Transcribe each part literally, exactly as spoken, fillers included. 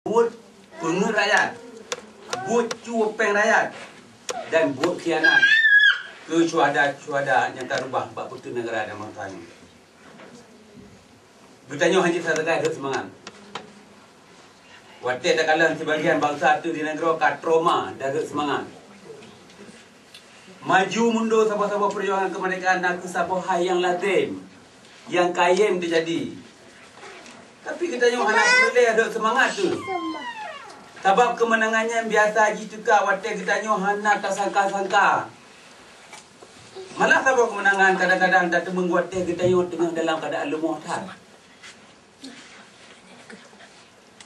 buet peungeuet rakyat, buet cue péng rakyat, dan buet khianat keu syuhada-syuhada nyang ka reubah bak peuteun neugara dan bansa nyoe. Geutanyoe hana sagai rhot seumangat. Watée takalon sibagian bansa teuh di nanggroe ka trauma dan rhot seumangat. Maju mundur saboh-saboh peujuangan keumeurdekaan na kheueh saboh hai nyang lazem, nyang kayém teujadi. Tapi geutanyoe hana peureulée rhot seumangat teuh. Sabab keumeunangan nyan biasa jiteuka watée geutanyoe hana tasangka-sangka. Malah saboh keumeunangan kadang-kadang tateumeung watée geutanyoe teungoh dalam keuadaan leumoh that.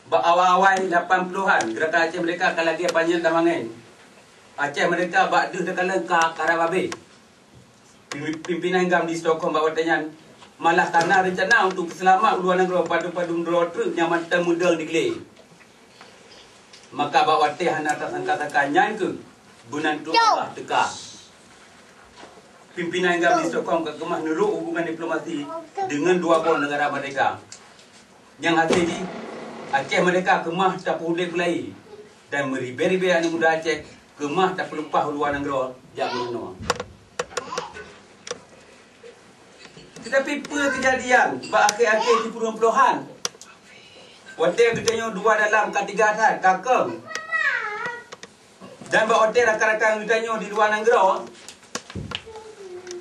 Bak awai-awai lapan puluhan, Gerakan Aceh Merdeka ka lagée panyöt lam angén. Aceh Merdeka bak deuh takalon ka karab habéh. Pim-, pimpinan GAM di Stockholm bak watée nyan malah ka na reuncana untuk peuseulamat u luwa nanggroe padum-padum droe treuk nyang mantong meudong di glé. Maka bak watée hana tasangka-sangka nyan kheueh beunantu Allah teuka. Pimpinan GAM di Stockholm ka keumah neurok hubungan diplomasi deungon dua boh neugara merdeka. Nyang hasé jih, Aceh Merdeka keumah tapeuudeb peulaie, dan meuribée-ribée aneuëk muda Aceh keumah tapeuleupah u luwa nanggroe jak meurunoe. Teutapi peue keujadian bak akhé-akhé sikureueng plohan? Watée geutanyoe dua dalam ka teuga that, ka kong. Dan bak watée rakan-rakan geutanyoe di luwa nanggroe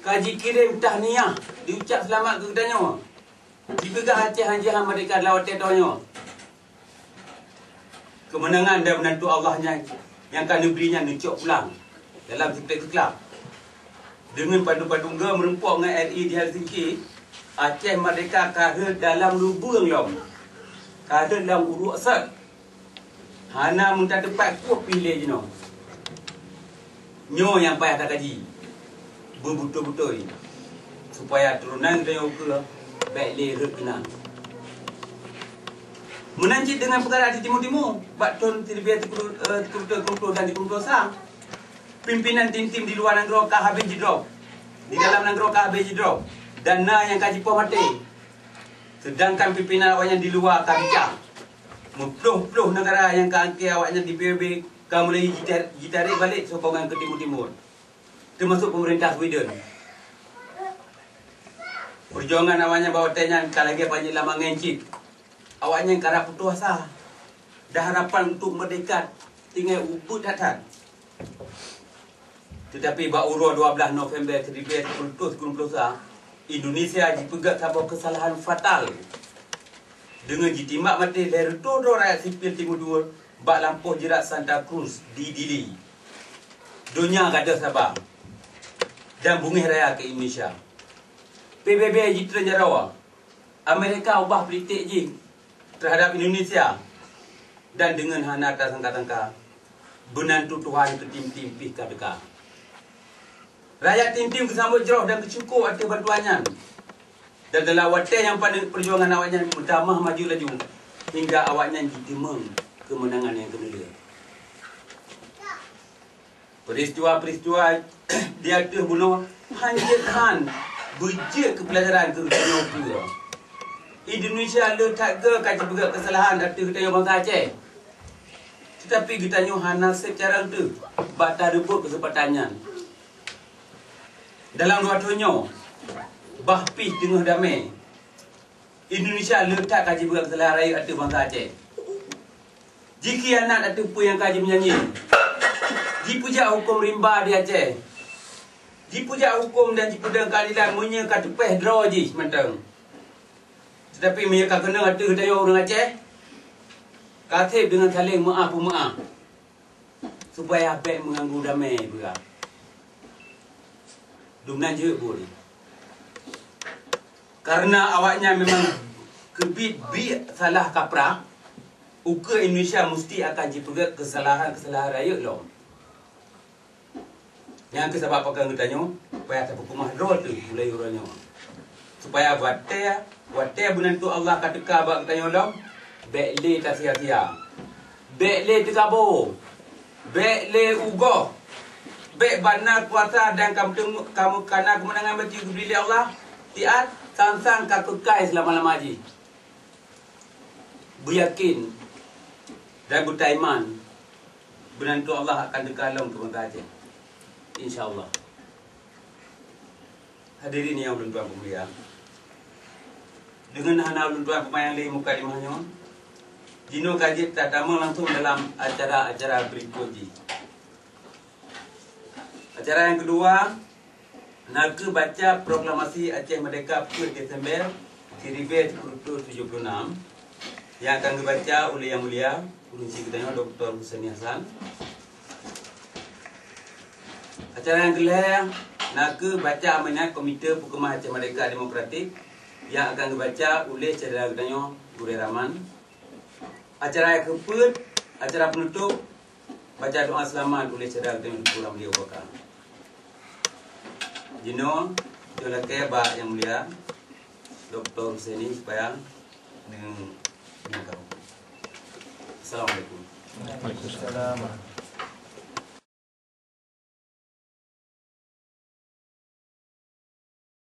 ka jikirém tahniah, jiucab seulamat keu geutanyoe. Jipeugah Aceh hana jiha merdeka dalam watée tanyoe. Keumeunangan dan beunantu Allah nyan nyang ka neubri nyan neucok pulang dalam Sipil Teuklab. Deungon padum-padum goe meureumpok ngon R I di Helsinki, Aceh Merdeka ka rhot dalam lubeung lom, ka rhot lam uruek sot. Hana meutateupat kueh pih lé jinoe. Nyoe nyang payah takaji beubeutôi-beutôi, supaya turonan geutanyoe ukeue bék lé rhot keunan. Meunan cit deungon peukara di timu-timu, bak thon siribée sikureueng, eh, sikureueng reutôh dan sikureueng reutôh sa, pimpinan tim-tim di luwa nanggroe ka habéh jidrob, di dalam nanggroe ka habéh jidrob, dan na nyang ka jipoh maté. Seudangkan pimpinan awaknyan di luwa ka bijah. Meuploh-ploh neugara nyang ka angkée awaknyan di P B B ka mulai jita-, jitarek balek sokongan keu Timur-Timur, teumasok peumeurintah Sweden. Peujuangan awaknyan bak watée nyan ka lagée panyöt lam angén cit. Awaknyan karab putôh asa, dan harapan untuk meurdeka tinggai ubeut that-that. Teutapi bak uroe dua blaih November siribée sikureueng reutôh sikureueng ploh sa, Indonesia jipeugét saboh keusalahan fatal deungon jitimbak maté lhée reutôh droe rakyat sipil Timur Timur bak lampôh jeurat Santa Cruz di Dili. Donya gadôh saba dan beungéh raya keu Indonesia. P B B jitreun jaroe. Amerika ubah politik jih teuhadab Indonesia, dan deungon hana tasangka-sangka, beunantu Tuhan keu tim-tim pih ka teuka. Rakyat tim-tim geusambot jroh dan geusyukoe ateueh bantuan nyan. Dan dalam watée nyang paneuk, peujuangan awaknyan meutamah maju laju, hingga awaknyan jiteumeung keumeunangan nyang keuneulheueh. Peuristiwa-peuristiwa di ateueh bunoe hán jeuet hán beujeuet keu peulajaran keu geutanyoe ukeue. Indonesia le that goe ka jipeugét keusalahan ateueh geutanyoe bansa Aceh. Teutapi geutanyoe hana sép carông teuh bak tareubot keuseumpatan nyan. Dalam dua thon nyoe, bah pih teungoh damé, Indonesia le that ka jipeugét keusalahan rayeuk ateueh bansa Aceh. Jikhianat ateueh peue nyang ka jimeunyanyi. Jipeujak huköm rimba di Aceh. Jipeujak huköm dan jipeudong keadilan meunyoe ka teupéh droe jih mantong. Teutapi meunyoe ka keunong ateueh geutanyoe ureuëng Aceh, ka sép deungon saléng meuáh-peumeuáh, supaya bék meuganggu damé peugah. Dumnan jeuet buet. Kareuna awaknyan memang keubiet biek salah kaprah, ukeue Indonesia musti akan jipeugét keusalahan-keusalahan rayeuk lom. Nyang keuh sabab pakon geutanyoe payah tapeukeumah droe teuh mulai uroe nyoe, supaya watée, watée beunantu Allah ka teuka bak geutanyoe lom, bék lé tasia-sia, bék lé teukabo, bék lé ugoh, bék bana kuasa dan kamu, kamu kana keumeunangan beuti geubri lé Allah, siat sang-sang ka keukai seulama-lama jih. Beuyakin, Dan beutaiman, beunantu Allah akan teuka lom keu bansa Aceh. Insya Allah. Hadirin nyang ulôn tuan peumulia, deungon hana ulôn tuan peumayang lé mukadimah nyoe, jinoe ka jeuet tatamong langsong dalam acara-acara berikut jih. Acara nyang keudua, na kheueh baca proklamasi Aceh Merdeka peuet Desember siribèe sikureueng reutôh tujoh puluh nam, nyang akan geubaca uleh Yang Mulia Gurèe Chik geutanyoe Doktor Husaini Hasan. Acara nyang keulhèe na kheueh baca amanat Komite Peukeumah Aceh Merdeka Demokratik nyang akan geubaca uleh syedara geutanyoe Gurèe Rahman. Acara nyang keupeuet, acara peunutôp, baca doa seulamat uleh syedara geutanyoe Teungku Ramli Abu Bakar. Jinoe, jok lakèe bak Yang Mulia Doktor Husaini supaya neu-, neukau. Assalamualaikum. Waalaikumsalam.